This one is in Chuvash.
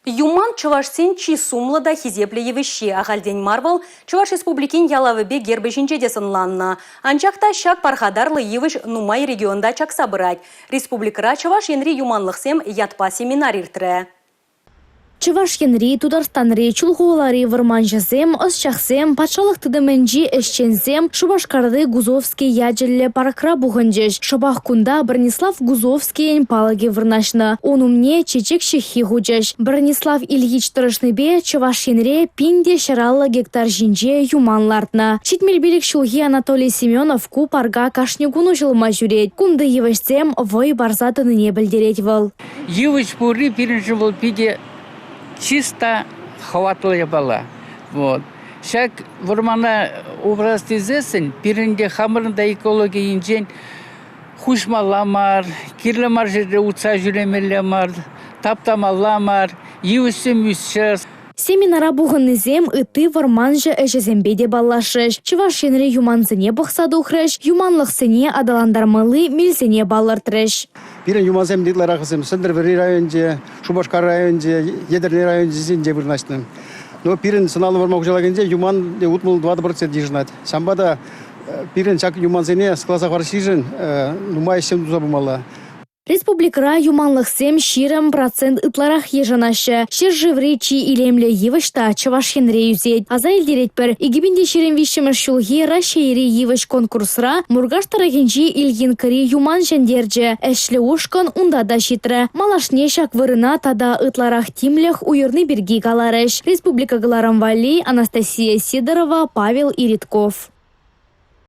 Юман чӑвашсен чи сумлӑ та хисеплӗ йывӑҫҫи. Ахальтен мар вӑл Чӑваш Республикин ялавӗпе гербӗ ҫинче те сӑнланнӑ. Анчах та ҫак пархатарлӑ йывӑҫ нумай регионта чакса пырать. Республикӑра Чӑваш Енри юманлӑхсем ятпа семинар иртрӗ. Чӑваш Енри, Тутарстанри, Чулхулари вӑрманҫӑсем, ӑсчахсем, патшалӑх тытӑмӗнчи ӗҫченсем Шупашкарти Гузовский ячӗллӗ паркра пухӑнчӗҫ. Шӑпах кунта Бронислав Гузовскийӗн палӑкӗ вырнаҫнӑ. Ун умне чечек ҫыххи хучӗҫ. Бронислав Ильич тӑрӑшнипе Чӑваш Енре 1150 гектар ҫинче юман лартнӑ. 75 ҫулхи Анатолий Семенов ку парка кашни кун уҫӑлма ҫӳрет. Кунти йывӑҫсем вӑй парса тӑнине пӗлтерет вӑл. Йывӑҫ пурри пирӗншӗн вӑл питӗ чиста, хӑватлӑ япала. Вот. Ҫак вӑрмана упрас тесессӗн пирӗн те хамӑрӑн та экологи енчен хуҫмалла мар, кирлӗ мар ҫӗрте утса ҫӳремелле мар, таптамалла мар, йывӑҫсем ӳсчӗр. Семинара пухӑннисем ытти вӑрманҫӑ ӗҫӗсемпе те паллашрӗҫ, Чӑваш Енри юмансене пӑхса тухрӗҫ, юманлӑхсене аталантармалли мелсене палӑртрӗҫ. Пирӗн юмансем ытларах вӗсем Сӗнтӗрвӑрри районӗнче, Шупашкар районӗнче, Етӗрне районӗсенче вырнаҫнӑ. Но пирӗн сӑналлӑ вӑрман хуҫалӑхӗнче юман 64% йышӑнать. Ҫавӑнпа та пирӗн ҫак юмансене сыхласа хӑварассишӗн нумай ӗҫсем туса пымалла. Республикӑра юманлӑхсем 20% ытларах йышӑнаҫҫӗ. Ҫӗршыври чи илемлӗ йывӑҫ та Чӑваш Енре ӳсет. Аса илтеретпӗр, 2023-мӗш ҫулхи Раҫҫейри йывӑҫ конкурсра Муркаш тӑрӑхӗнчи Ильинкӑри юман ҫӗнтерчӗ. Ӗҫлӗ ушкӑн унта та ҫитрӗ. Малашне ҫак вырӑна тата ытларах тимлӗх уйӑрни пирки каларӗҫ. Республика кӑларӑм валли Анастасия Сидорова, Павел Иритков.